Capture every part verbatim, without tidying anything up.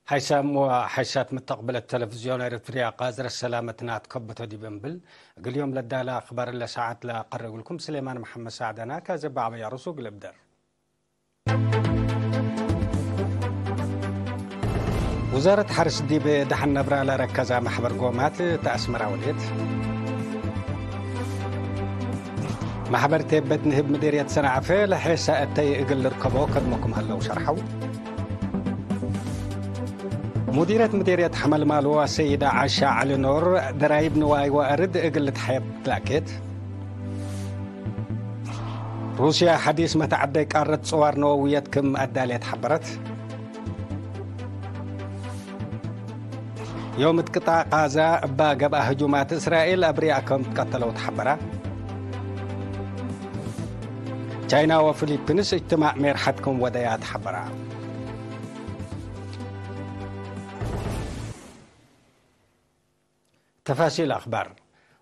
ሐይሳም ወሐይሳት መተቅብለት ተለፍዝዮን ኤረትርያ፣ ቃዝረ ሰላመትና ትከበቶ ዲብ እንብል፣ እግል ዮም ለዳለ አክባር ለሰዓት ለአቀርብ እግልኩም ስሌማን መሐመድ ሳዕዳና። ካዘ በዐበያ ርሱ እግል እብደር። ውዛረት ሐርስ ዲብ ደሐን ነብራ ለረከዛ መሕበር ጎማት ተአስመራ ወዴት። መሕበር ቴበት ንህብ ምዴርየት ሰንዓፈ ለሔሳ እተይ እግል ልርከቦ ከድሞ ክም ሀለው ሸርሐው። ሙዲረት ምዴርየት ሐመልማሎ አሰይዳ ዓሻ ዐሊ ኖር፣ ደራይብ ንዋይ ወአርድ እግል ልትሐየብ ትላኬት። ሩስያ ሐዲስ መትዐደይ ቃረት ጽዋር ነወውየት ክም አዳሌት ሐበረት። ዮም እት ቅጣዕ ቃዛ እባ ገብአ ህጁማት እስራኤል አብርያ ከም ትቀተለው ተሐበራ። ቻይና ወፊሊፒንስ እጅትማዕ ሜርሐት ክም ወደያ ተሐበራ። ተፋሲል አክባር።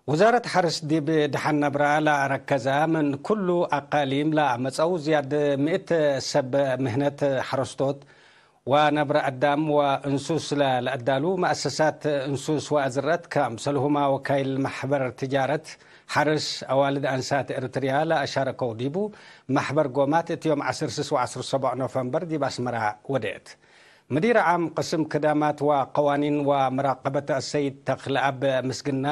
ውዛረት ሐርስ ዲብ ደሐን ነብራ ለአረከዛ ምን ኩሉ አቃሊም ለአመጸው ዝያድ ምእት ሰብ ምህነት ሐረስቶት ወነብረ አዳም ወእንሱስ ለለአዳሉ መአሰሳት እንሱስ ወአዝረት፣ ከምሰልሁማ ወካይል መሕበር ትጃረት ሐርስ አዋልድ አንሳት ኤርትርያ ለአሻረከው ዲቡ መሕበር ጎማት እት ዮም ዐስር ስስ ወዐስር ሰቦዕ ኖቨምበር ዲብ አስመራ ወደአት። ምዲር ዓም ቅስም ክዳማት ወቀዋኒን ወመራቀበት አሰይድ ተክለአብ ምስግና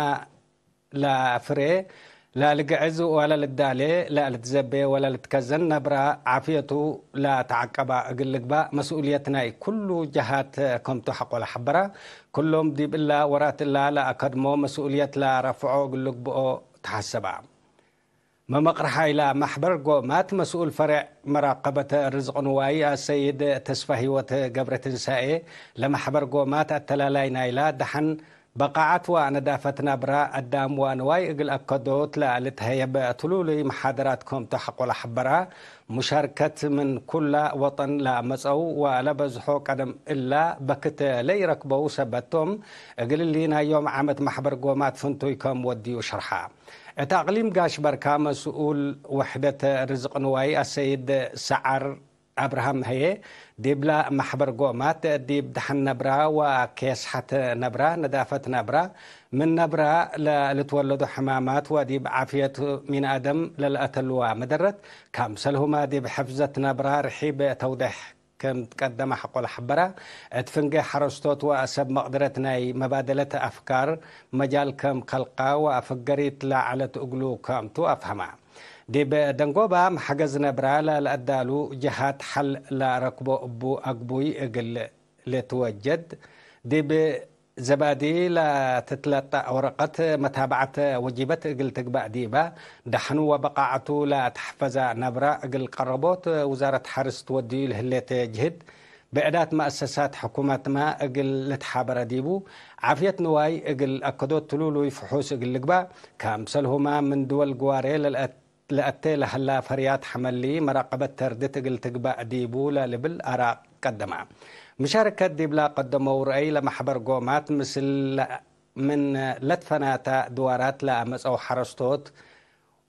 ለፍሬ ለልግዕዝ ወለልዳሌ ለልትዘቤ ወለልትከዘን ነብራ ዓፍየቱ ለተዐቀባ እግል ልግባእ መስኡልየት ናይ ኩሉ ጀሃት ከምቱ ሐቆ ለሐበራ። ኩሎም ዲብ እላ ወራት እላ ለአከድሞ መስኡልየት ለረፍዖ እግል ልግብኦ ተሐሰባ። መመቅርሓይ ለመሕበር ጎማት መስኡል ፈሬዕ መራቀበት ርዝቅ ንዋይ አሰይድ ተስፋህይወት ገብረትንሳኤ፣ ለመሕበር ጎማት አተላላይ ናይላ ደሐን በቃዐት ወነዳፈት ነብራ አዳም ወንዋይ እግል አከዶት ለልትሀየብ ትሉሉይ መሓደራት ከምቱ ሐቆ ለሐበራ። ሙሻርከት ምን ኩላ ወጠን ለመጸው ወለበዝሖ ቀደም እላ በክት ለኢረክበው ሰበት ቶም፣ እግል እሊ ናይ ዮም ዓመት መሕበር ጎማት ፍንቱይ ከም ወድዩ ሸርሐ። እት አቅሊም ጋሽ በርካ መስኡል ውሕደት ርዝቅ ንዋይ አሰይድ ሰዓር አብርሃም ህዬ፣ ዲብላ መሕበር ጎማት ዲብ ደሐን ነብራ ወኬስሐት ነብራ፣ ነዳፈት ነብራ፣ ምን ነብራ ለልትወለዶ ሕማማት ወዲብ ዓፍየት ሚን አደም ለልአተልዋ መደረት፣ ከምሰልሁማ ዲብ ሕፍዘት ነብራ ርሒብ ተውዴሕ ከም ትቀደመ ሐቆ ለሐበራ። እት ፍንጌ ሐረስቶት ወሰብ መቅደረት ናይ መባደለት አፍካር መጃል ከም ከልቃ ወአፍገሪት ለዐለት እግሉ ከምቱ አፍሀማ። ዲብ ደንጎባ መሐገዝ ነብራ ለለአዳሉ ጀሃት ሐል ለረክቦ እቡ አግቡይ እግል ልትወጀድ፣ ዲብ ዘባዲ ለትትለጠ ወረቀት መታብዐት ወጂበት እግል ትግባእ ዲባ፣ ደሐኑ ወበቃዐቱ ለተሐፈዛ ነብራ እግል ቀረቦት ውዛረት ሐርስ ትወድዩ ለህሌት ጅህድ፣ ብዕዳት መአሰሳት ሕኩመትመ እግል ልትሓበረ ዲቡ፣ ዓፍየት ንዋይ እግል አከዶት ትሉሉይ ፍሑስ እግል ልግባእ፣ ከምሰልሁመ ምን ድወል ግዋሬ ለልአት ለአቴ ለሀላ ፈርያት ሐመሊ መራቀበት ተርድት እግል ትግባእ ዲቡ ለልብል አራእ ቀደመ። ምሻርከት ዲብላ ቀደመው ረአይ ለመሕበር ጎማት ምስል ምን ለትፈናተ ድዋራት ለአመጸው ሐረስቶት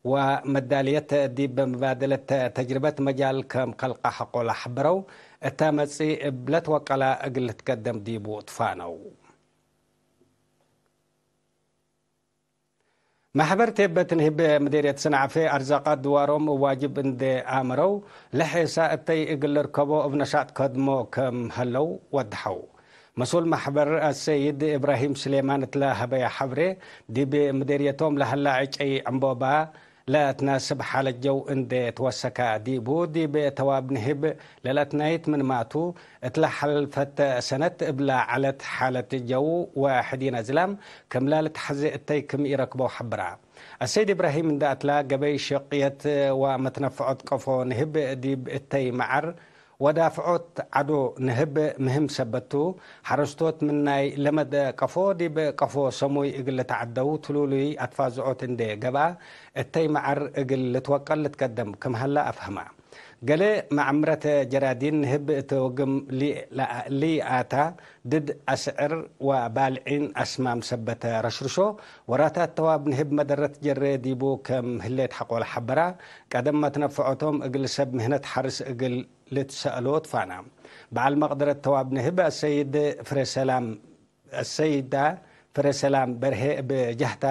ወመዳልየት ዲብ መባደለት ተጅርበት መጃል ከም ከልቀ ሐቆ ለሐበረው፣ እተ መጽእ እብ ለትወቀላ እግል ልትቀደም ዲቡ ትፋነው። መሕበር ቴበት ንህብ ምዴርየት ሰንዓፈ አርዛቃት ድዋሮም ዋጅብ እንዴ አመረው፣ ለሔሳ እተይ እግል ልርከቦ እብ ነሻጥ ከድሞ ከም ሀለው ወድሐው። መስኡል መሕበር አሰይድ እብራሂም ስሌማን እትለ ሀበየ ሐብሬ፣ ዲብ ምዴርየቶም ለሀላ ዕጨይ ዕንቦባ ለትናስብ ሓለት ጀው እንዴ ትወሰከ ዲቡ፣ ዲብ ተዋብ ንህብ ለለአትናይት ምንማቱ፣ እትለ ሐልፈት ሰነት እብላ ዐለት ሓለት ጀው ወሕዲነ ዝላም ክምላ ልትሐዜ እተይ ክም ኢረክበው ሐብራ። አሰይድ እብራሂም እንደ አትላ፣ ገበይ ሽቅየት ወመትነፍዖት ቀፎ ንህብ ዲብ እተይ መዓር ወዳፍዖት ዐዶ ንህብ ምህም ሰበት ቱ። ሐረስቶት ምን ናይ ለመደ ቀፎ ዲብ ቀፎ ሰሙይ እግል ልትዐደው ትሉሉይ አትፋዝዖት እንዴ ገብአ፣ እተይ መዓር እግል ልትወቀል ልትቀደም ክም ሀላ አፍሀማ። ገሌ መዐምረት ጀራዲን ንህብ እት ወግም ሊ-፣ ሊአታ ድድ አስዕር ወባልዒን አስማም ሰበት ረሽርሾ፣ ወራታት ተዋብ ንህብ መደረት ጀሬ ዲቡ ከም ህሌት ሐቆ ለሐበራ። ቀደም መትነፍዖቶም እግል ሰብ ምህነት ሐርስ እግል ልትሰአሎ ትፋና። በዓል መቅደረት ተዋብ ንህብ አሰይድ ፍሬሰላም፣ አሰይዳ ፍሬሰላም በርሄ እብ ጀህታ፣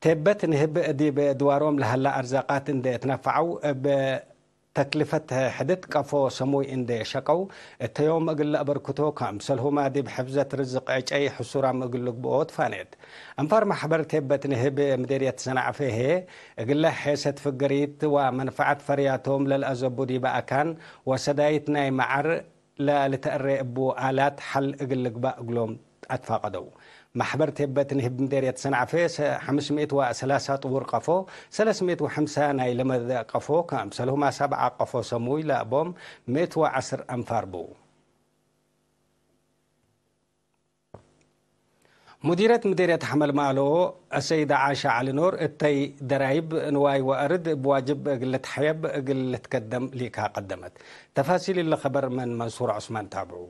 ቴበት ንህብ ዲብ ድዋሮም ለሀላ አርዛቃት እንዴ ትነፈዐው፣ እብ ተክልፈት ሕድት ቀፎ ሰሙይ እንዴ ሸቀው፣ እተ ዮም እግል ለአበርክቶ፣ ከምሰልሁማ ዲብ ሕፍዘት ርዝቅ ዕጨይ ሕሱራም እግል ልግብኦ ትፋኔት። አንፋር ማሕበር ቴበት ንህብ ምዴርየት ሰናዕፈ ህዬ፣ እግለ ሔሰት ፍገሪት ወመንፈዐት ፈርያቶም ለልአዘቡ ዲበ አካን ወሰዳይት ናይ መዓር ለልትአሬ እቡ አላት ሐል እግል ልግባእ እግሎም አትፋቀደው። ማሕበር ቴበት ንህብ ምዴርየት ሰንዓፈ ሰ-፣ ሐምስ ምእት ወሰላሳ ጥውር ቀፎ፣ ሰለስ ምእት ወሐምሳ ናይ ለመደ ቀፎ፣ ከምሰልሁማ ሰብዓ ቀፎ ሰሙይ ለአቦም ምእት ወዐስር አንፋር ቡ። ሙዲረት ምዴርየት ሐመልማሎ አሰይደ ዓሻ ዐሊ ኖር፣ እተይ ደራይብ ንዋይ ወአርድ እብ ዋጅብ እግል ልትሐየብ እግል ልትከደም ሊካ ቀደመት። ተፋሲል እለ ኸበር ምን መንሱር ዑስማን ታብዑ።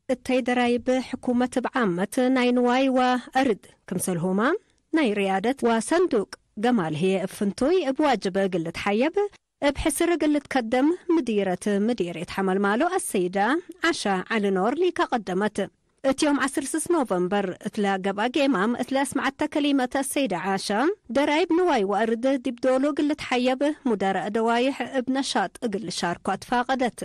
እተይ ደራይብ ሕኩመት እብ ዓመት ናይ ንዋይ ወአርድ ክምሰልሁማ ናይ ርያደት ወሰንዱቅ ገማል ህዬ እብ ፍንቱይ እብ ዋጅብ እግል ልትሐየብ እብ ሕስር እግል ልትከደም ምዲረት ምዴርየት ሐመልማሎ አሰይዳ ዓሻ ዐሊ ኖር ሊካ ቀደመት። እት ዮም ዐስር ስስ ኖቨምበር እትለ ገብአ ጌማም እትለ አስመዐተ ከሊመት አሰይዳ ዓሻ፣ ደራይብ ንዋይ ወአርድ ዲብ ዶሉ እግል ልትሐየብ ሙደረእ ደዋይሕ እብ ነሻጥ እግል ልሻርኮ አትፋቀደት።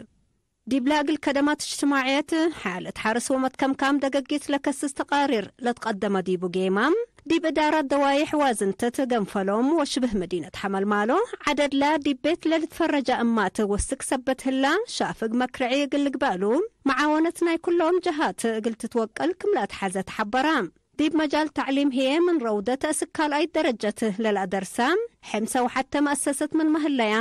ዲብለ እግል ከደማት እጅትማዕየት፣ ሓለት ሐርስ ወመትከምካም ደገጊት ለከስስ ተቃሪር ለትቀደመ ዲቡ ጌማም፣ ዲብ እዳራት ደዋይሕ ዋዝንተት ገንፈሎም ወሽብህ መዲነት ሐመልማሎ ዐደድላ ዲብ ቤት ለልትፈረጃ እማት ወስክ ሰበት ህላ፣ ሻፍግ መክርዒ እግል ልግበእሉ፣ መዓወነት ናይ ኩሎም ጀሃት እግል ትትወቀል ክም ለአትሐዘ ተሐበራ። ዲብ መጃል ተዕሊም ህዬ ምን ረውደት እስክ ካልኣይት ደረጀት ለለአደርሳ፣ ሕምሰ ወሐተ መአሰሰት ምንመ ህለያ፣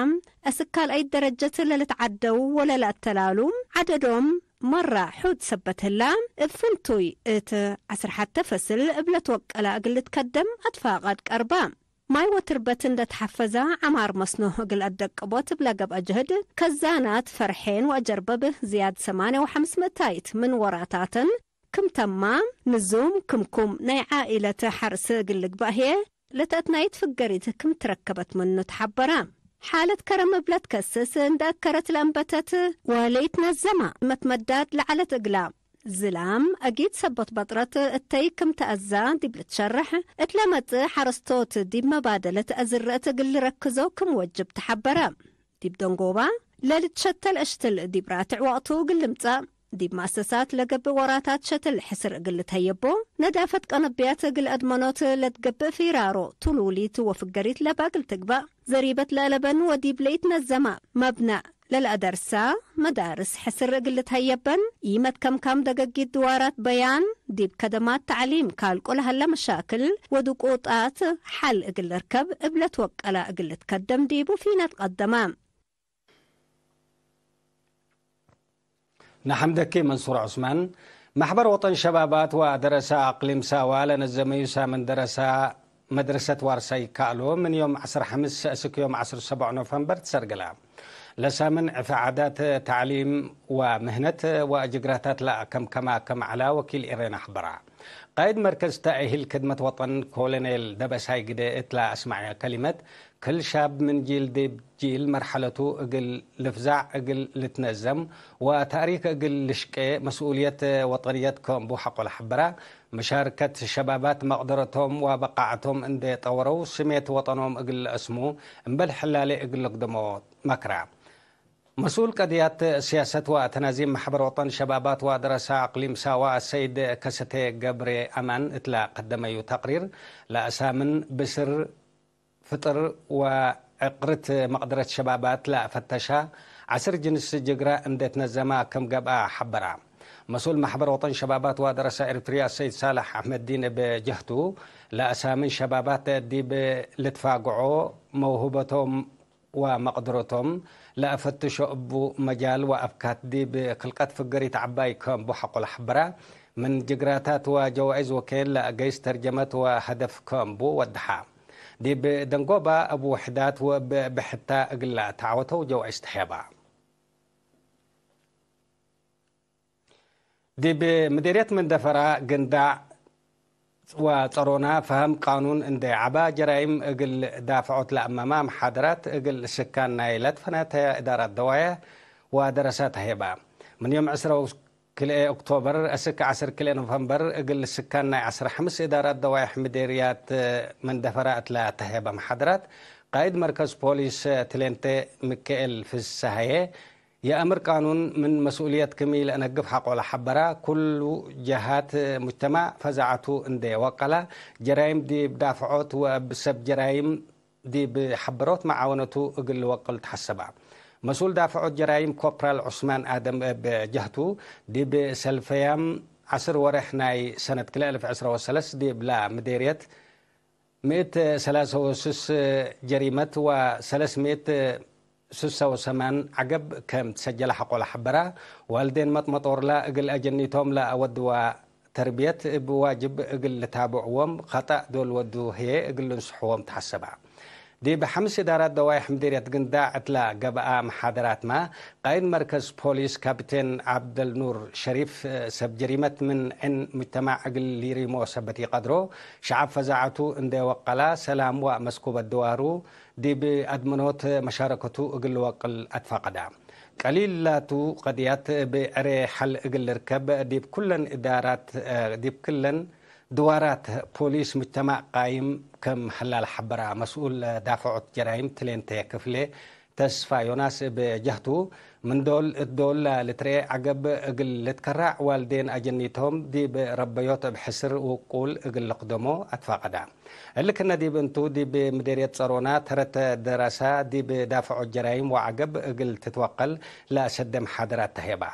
እስክ ካልኣይት ደረጀት ለልትዓደው ወለለአተላሉ ዐደዶም መራ ሑድ ሰበት ህላ፣ እብ ፍንቱይ እት ዐስር ሐተ ፈስል እብ ለትወቀላ እግል ልትከደም አትፋቀድ ቀርባ። ማይ ወትርበት እንደ ተሐፈዛ ዐማር መስኖ እግል አደቅቦት እብ ለገብአ ጀህድ፣ ከዛናት ፈርሔን ወአጀርበብ ዝያድ ሰማንያ ወሐምስ ምእታይት ምን ወራታተን ክም ተማ፣ ንዙም ክምኩም ናይ ዓኢለት ሐርስ እግል ልግባእ ህዬ፣ ለተአትናይት ፍገሪት ክም ትረከበት ምኑ ተሐበረ። ሓለት ከረም እብ ለትከስስ እንደ አከረት ለአንበተት ወለኢትነዘማ መትመዳድ ለዐለት እግላ ዝላም፣ አጊድ ሰቦት በጥረት እተይ ክም ተአዛ ዲብ ልትሸረሕ፣ እት ለመጽእ ሐረስቶት ዲብ መባደለት አዝርዕት እግል ልረክዞ ክም ወጅብ ተሐበረ። ዲብ ደንጎባ ለልትሸተል እሽትል ዲብ ራትዕ ወቅቱ እግል ልምጸእ፣ ዲብ መአሰሳት ለገብእ ወራታት ሸትል ሕስር እግል ልትሀየቦ፣ ነዳፈት ቀነብያት እግል አድመኖት ለትገብእ ፊራሮ፣ ቱሉሊት ወፍገሪት ለበ እግል ትግባእ፣ ዘሪበት ለአለበን ወዲብ ለኢትነዘመ መብነእ ለለአደርሳ መዳርስ ሕስር እግል ልትሀየበን፣ ኢመትከምካም ደገጊት ድዋራት በያን፣ ዲብ ከደማት ተዕሊም ካልቆ ለሀለ መሻክል ወድቁጣት ሐል እግል ልርከብ እብ ለትወቀለ እግል ልትከደም ዲቡ ፊነት ቀደመ። ነሐምደኪ መንሱር ዑስማን። መሕበር ወጠን ሸባባት ወደረሳ አቅሊም ሳዋ ለነዘመዩ ሳምን ደረሳ መድረሰት ዋርሳይ ካእሎ ምን ዮም ዐስር ሐምስ እስክ ዮም ዐስር ሰቦዕ ኖፈምበር ትሰርግላ። ለሳምን ዕፈ ዓዳት፣ ተዕሊም ወምህነት ወጅግራታት ለአከምከማ ከም ዐላ ወኪል ኤረን አሕበራ። ቃይድ መርከዝ ተእሂል ክድመት ወጠን ኮሎኔል ደበሳይ ግደ እት ለአስመዐየ ከሊመት፣ ክል ሻብ ምን ጂል ዲብ ጂል መርሐለቱ እግል ልፍዛዕ፣ እግል ልትነዘም ወተእሪክ እግል ልሽቄ፣ መስኡልየት ወጠንየት ክም ቡ ሐቆ ለሐበራ። መሻርከት ሸባባት መቅደረቶም ወበቃዐቶም እንዴ ጠወረው፣ ስሜት ወጠኖም እግል ለአስሙ እምበል ሕላሌ እግል ልግደሞ መክራ። መስኡል ቀድያት ስያሰት ወተናዚም መሕበር ወጠን ሸባባት ወደረሳ አቅሊም ሳዋ አሰይድ ከሰቴ ገብሬ አማን እት ለቀደመዩ ተቅሪር፣ ለአሳምን ብስር ፍጥር ወዕቅርት መቅደረት ሸባባት ለአፈተሻ ዐስር ጅንስ ጅግረ እንዴ ትነዘማ ክም ገብአ ሐበራ። መስኡል መሕበር ወጠን ሸባባት ወደረሳ ኤሪትርያ ሰይድ ሳልሕ አሕመድዲን እብ ጀህቱ፣ ለአሳምን ሸባባት ዲብ ልትፋግዖ መውህበቶም ወመቅድረቶም ለአፈትሾ እቡ መጃል ወአፍካት ዲብ ክልቀት ፍገሪት ዐባይ ክም ቡ ሐቆ ለሐበራ። ምን ጅግራታት ወጀዋኢዝ ወኬን ለአገይስ ተርጀመት ወሀደፍ ክም ቡ ወደሓ። ዲብ ደንጎባ እብ ውሕዳት ወእብ ብሕታ እግል ለአተዓወተው ጀዋኢዝ ተሕየባ። ዲብ ምዴርየት መንደፈራ ግንዳዕ ወጸሮና ፈሀም ቃኑን እንዴ ዐባ፣ ጀራይም እግል ዳፍዖት ለአመማ መሓደራት እግል ስካን ናይ ለትፈነተ እዳራት ደዋየ ወደረሰ ተሄባ። ምን ዮም ዕስራ ክልኤ ኦክቶበር እስክ ዐስር ክልኤ ኖቨምበር እግል ስካን ናይ ዐስር ሐምስ እዳራት ደዋይሕ ምዴርያት ምን ደፈራ እትለ ተሄበ መሓደራት፣ ቃይድ መርከዝ ፖሊስ ትሌንቴ ሚካኤል ፍሰሃዬ፣ የአምር ቃኑን ምን መስኡልየት ክም ኢለአነግፍ ሐቆ ለሐበራ፣ ኩሉ ጀሃት ሙጅተማዕ ፈዛዐቱ እንዴ ወቀላ፣ ጀራይም ዲብ ዳፍዖት ወእብ ሰብ ጀራይም ዲብ ሐበሮት መዓወነቱ እግል ልወቅል ተሐሰባ። መስኡል ዳፍዖት ጀራይም ኮፕራል ዑስማን አደም እብ ጀህቱ፣ ዲብ ሰልፈያም ዐስር ወሬሕ ናይ ሰነት ክልኤ አልፍ ዕስራ ወሰለስ ዲብላ ምዴርየት ምእት ሰላሳ ወስስ ጀሪመት ወሰለስ ምእት ስሳ ወሰማን ዐገብ ከም ትሰጀለ ሐቆ ለሐበራ፣ ዋልዴን መጥመጦርላ እግል አጀኒቶም ለአወድዋ ተርብየት እብ ዋጅብ እግል ልታብዕዎም፣ ኸጠእ ዶል ወዱ ህዬ እግል ልንስሕዎም ተሐሰባ። ዲብ ሐምስ እዳራት ደዋይሕ ምዲርየት ግንዳዕ እትላ ገብአ መሓደራትመ፣ ቃይድ መርከዝ ፖሊስ ካፕቴን ዐብደልኑር ሸሪፍ፣ ሰብ ጀሪመት ምን ዕን ሙጅተማዕ እግል ሊሪሞ ሰበት ኢቀድሮ፣ ሸዐብ ፈዛዐቱ እንዴ ወቀላ፣ ሰላም ወመስኩበት ድዋሩ፣ ዲብ አድመኖት መሻረከቱ እግል ልወቅል አትፋቀዳ። ቀሊል ላቱ ቀድያት እብ ዕሬ ሐል እግል ልርከብ፣ ዲብ ኩለን እዳራት፣ ዲብ ክለን ድዋራት ፖሊስ ሙጅተማዕ ቃይም ከም ሀላ ለሐበራ መስኡል ዳፈዖት ጀራይም ትሌንቴ ክፍሌ ተስፋ ዮናስ እብ ጀህቱ፣ ምን ዶል እት ዶል ለልትርኤ ዐገብ እግል ልትከራዕ ዋልዴን አጀኒቶም ዲብ ረበዮት እብ ሕስር ውቁል እግል ልክደሞ አትፋቀዳ። እሊ ክነ ዲብ እንቱ፣ ዲብ ምዴርየት ጸሮና ተረት ደረሳ ዲብ ዳፈዖት ጀራይም ወዐገብ እግል ትትወቀል ለአሰደ መሓደራት ተሄባ።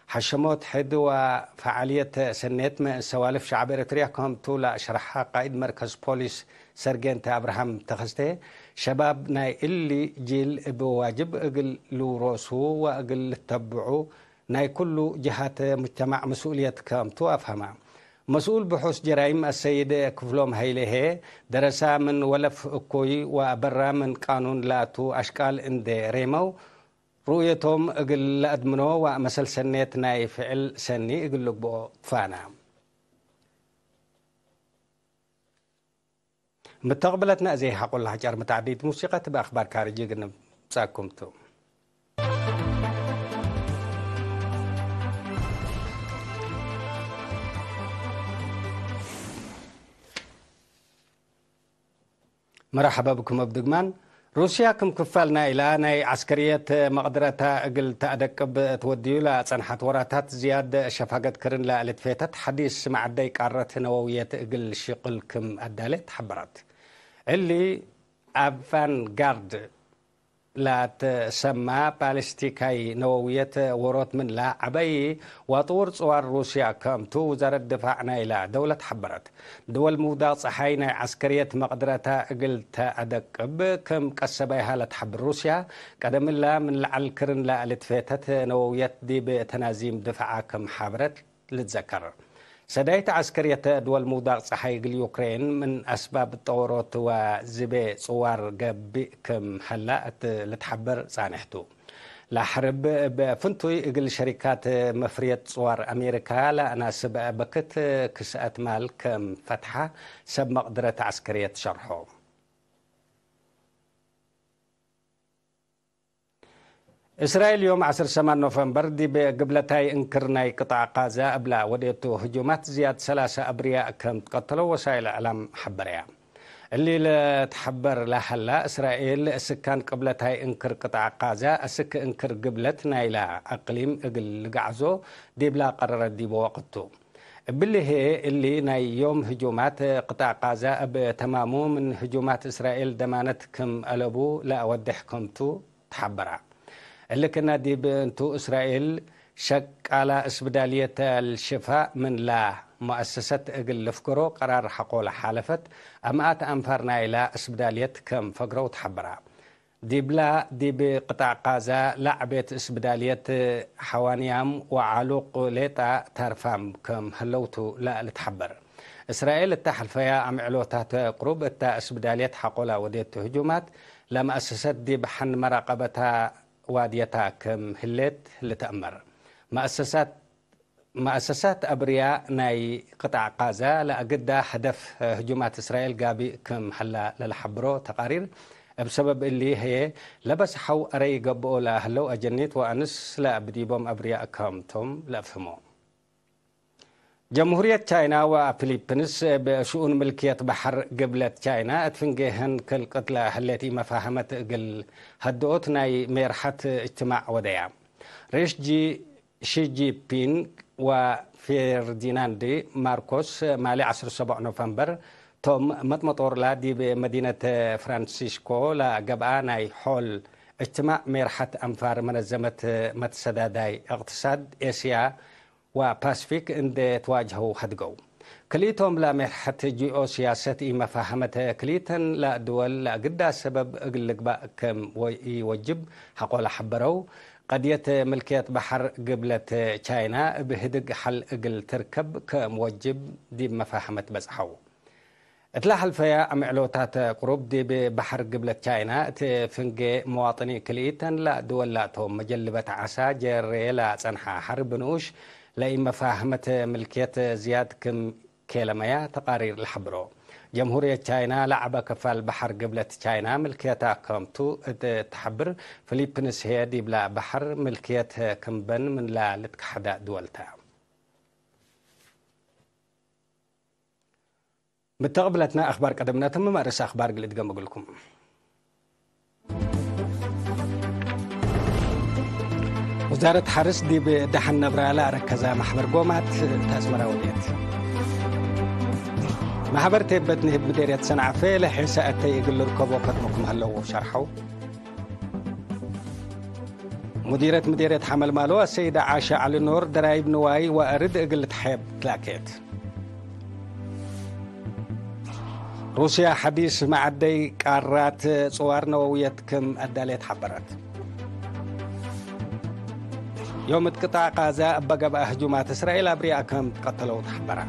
ሐሸሞት ሕድ ወፈዓልየት ሰኔት ምን ሰዋልፍ ሸዐብ ኤረትርያ ክምቱ ለአሸርሐ ቃይድ መርከዝ ፖሊስ ሰርጌንት አብርሃም ተኸስቴ፣ ሸባብ ናይ እሊ ጂል እብ ዋጅብ እግል ልውሮሱ ወእግል ልተብዑ ናይ ኩሉ ጀሃት ሙጅተማዕ መስኡልየት ክምቱ አፍሀመ። መስኡል ብሑስ ጀራይም አሰይድ ክፍሎም ሀይሌ ህዬ፣ ደረሳ ምን ወለፍ እኩይ ወበራ ምን ቃኑን ላቱ አሽቃል እንዴ ሬመው፣ ሩእየቶም እግል ለአድምኖ ወመሰል ሰኔት ናይ ፍዕል ሰኒ እግል ልግብኦ ትፋነ። ምተቅብለትነ እዜ ሐቆ ለሐጨር ምትዓዲት ሙሲቀት እብ አክባር ካርጅ እግል ንምጻኩም ቱ። መርሐበ ብኩም እብ ድግማን። ሩስያ ክም ክፋል ናይላ ናይ ዐስከርየት መቅድረታ እግል ተአደቅብ ትወድዩ ለጸንሐት ወራታት ዝያድ ሸፋገት ክርን ለልትፌተት ሐዲስ መዐደይ ቃረት ነወውየት እግል ሽቅል ክም አዳሌት ሐበረት። እሊ አቫንጋርድ ለትሰማ ባሊስቲካይ ነወውየት ዎሮት ምንላ ዐበይ ዋጥውር ጽዋር ሩስያ ክምቱ ውዛረት ድፋዕ ናይላ ደውለት ሐበረት። ድወል ምውዳቅ ጸሓይ ናይ ዐስከርየት መቅድረታ እግል ተአደቅብ ክም ቀሰባይሃ ለትሐብር ሩስያ፣ ቀደምላ ምን ለዐል ክርን ለልትፌተት ነወውየት ዲብ ተናዚም ድፋዓ ክም ሐብረት ልትዘከር። ሰዳይት ዐስከርየት ድወል ምውዳቅ ጸሓይ እግል ዩክሬን ምን አስባብ ጠወሮት ወዝቤ ጽዋር ገብእ ክም ሀላ እት ልትሐበር ጻንሕ ቱ። ለሐርብ እብ ፍንቱይ እግል ሸሪካት መፍርየት ጽዋር አሜሪካ ለአናስብ በክት ክስአት ማል ክም ፈትሐ ሰብ መቅድረት ዐስከርየት ሸርሖ። እስራኤል ዮም ዐስር ሰማን ኖቨምበር ዲብ ግብለታይ እንክር ናይ ቅጣዕ ቃዛ እብላ ወዴቱ ህጁማት ዝያድ ሰላሳ አብርያእ ከም ትቀተለው ወሳይል እዕላም ሐበረያ። እሊ ለትሐበር ለሀላ፣ እስራኤል ስካን ቅብለታይ እንክር ቅጣዕ ቃዛ አስክ እንክር ግብለት ናይላ አቅሊም እግል ልግዓዞ ዲብላ ቀረረት ዲበ ወቅት ቱ። እብሊ ህዬ፣ እሊ ናይ ዮም ህጁማት ቅጣዕ ቃዛ እብ ተማሙ ምን ህጁማት እስራኤል ደማነት ክም አለቡ ለአወድሕ ክምቱ ተሐበራ። እሊ ክና ዲብ እንቱ፣ እስራኤል ሸቃላ እስብዳልየት አልሽፋእ ምንላ መአሰሰት እግል ልፍግሮ ቀራር ሐቆ ለሓለፈት፣ አምአት አንፋር ናይላ እስብዳልየት ከም ፈግረው ተሐበራ። ዲብላ፣ ዲብ ቅጣዕ ቃዛ ለዐቤት እስብዳልየት ሐዋንያም ወዓሉቅ ሌጣ ታርፋም ከም ህለው ቱ ለልትሐበር። እስራኤል እተ ሐልፈያ አምዕሎታት ቅሩብ እተ እስብዳልየት ሐቆላ ወዴቱ ህጁማት፣ ለመአሰሰት ዲብ ሐን መራቀበታ ዋድየታ ከም ህሌት ልትአመር። መአሰሳት መአሰሳት አብርያ ናይ ቅጣዕ ቃዛ ለአግዳ ሀደፍ ህጁማት እስራኤል ጋብእ ክም ሀላ ለለሐብሮ ተቃሪር፣ እብ ሰበብ እሊ ህዬ ለበዝሐው አረይ ገብኦ ለሀለው አጀኒት ወአንስ ለእብ ዲቦም አብርያ ክም ቶም ለአፍህሞ። ጀምሁርየት ቻይና ወፊሊፕንስ እብ ሽኡን ምልክየት በሐር ግብለት ቻይና እት ፍንጌህን ክልቅት ለህሌት ኢመፋህመት እግል ሀድኦት ናይ ሜርሐት እጅትማዕ ወደያ። ሬሽ ጂ ሺ ጂንፒንግ ወፌርዲናንድ ማርኮስ ማሌ ዐስር ወሰቡዕ ኖቨምበር ቶም መጥመጦርላ ዲብ መዲነት ፍራንሲስኮ ለገብአ ናይ ሖል እጅትማዕ ሜርሐት አንፋር መነዘመት መትሰዳዳይ እቅትሳድ ኤስያ ወፓስፊክ እንዴ ትዋጅሀው ሀድገው። ክልኢቶም ለሜርሐት ጂኦ ሲያሰት ኢመፋህመት ክልኢተን ለድወል ለአግዳ ሰበብ እግል ልግባእ ክም ወ-፣ ኢወጅብ ሐቆለ ሐበረው። ቀድየት ምልክየት በሐር ግብለት ቻይና እብ ህድግ ሐል እግል ትርከብ ክም ወጅብ ዲብ መፋህመት በጽሐው። እት ለሐልፈየ አምዕሎታት ቅሩብ ዲብ በሐር ግብለት ቻይና እት ፍንጌ መዋጥኒ ክልኢተን ለድወል ላቶም መጀልበት ዐሳ ጀሬ ለጸንሐ ሐርብ ንኡሽ ለኢመፋህመት ምልክየት ዝያድ ክም ኬለመያ ተቃሪር ለሐብሮ። ጀምሁርየት ቻይና ለዐበ ክፋል በሐር ግብለት ቻይና ምልክየታ ከምቱ እት ተሐብር፣ ፊሊፕንስ ህዬ ዲብላ በሐር ምልክየት ክምበን ምንላ ልትከሐዳ ድወል ተ። ምተቅብለትና አክባር ቀደምነ፣ ተምም አርእስ አክባር እግል እድገም እግልኩም። ውዛረት ሐርስ ዲብ ደሐን ነብራ ለአረከዛ መሕበር ጎማት እት አስመራ ወዴት። መሕበር ቴበት ንህብ ምዴርየት ሰንዓፈ ለሔሰ አተይ እግል ልርከቦ ከድሞ ክም ሀለው ሸርሐው። ሙዲረት ምዴርየት ሐመልማሎ አሰይደ ዓሸ ዐሊ ኖር፣ ደራይብ ንዋይ ወአርድ እግል ልትሐየብ ትላኬት። ሩስያ ሐዲስ መዐደይ ቃራት ጽዋር ነወውየት ክም አዳሌት ሐበረት። ዮም እት ቅጣዕ ቃዛ እበ ገብአ ህጁማት እስራኤል አብርያ ክም ትቀተለው ተሐበረ።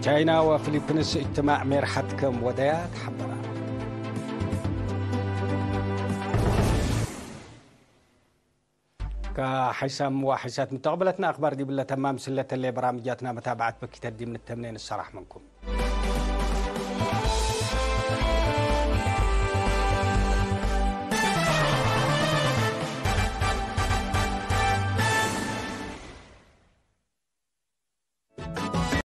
ቻይና ወፊሊፕንስ እጅትማዕ ሜርሐት ክም ወደያ ተሐበረ። ከሐይሳም ወሐይሳት ምተቅበለትነ አክባር ዲብለ ተማም ስለተሌ በራምጃትና መታብዐት በኪተት ዲብ ንተምኔ ንሰራሕ ምንኩም።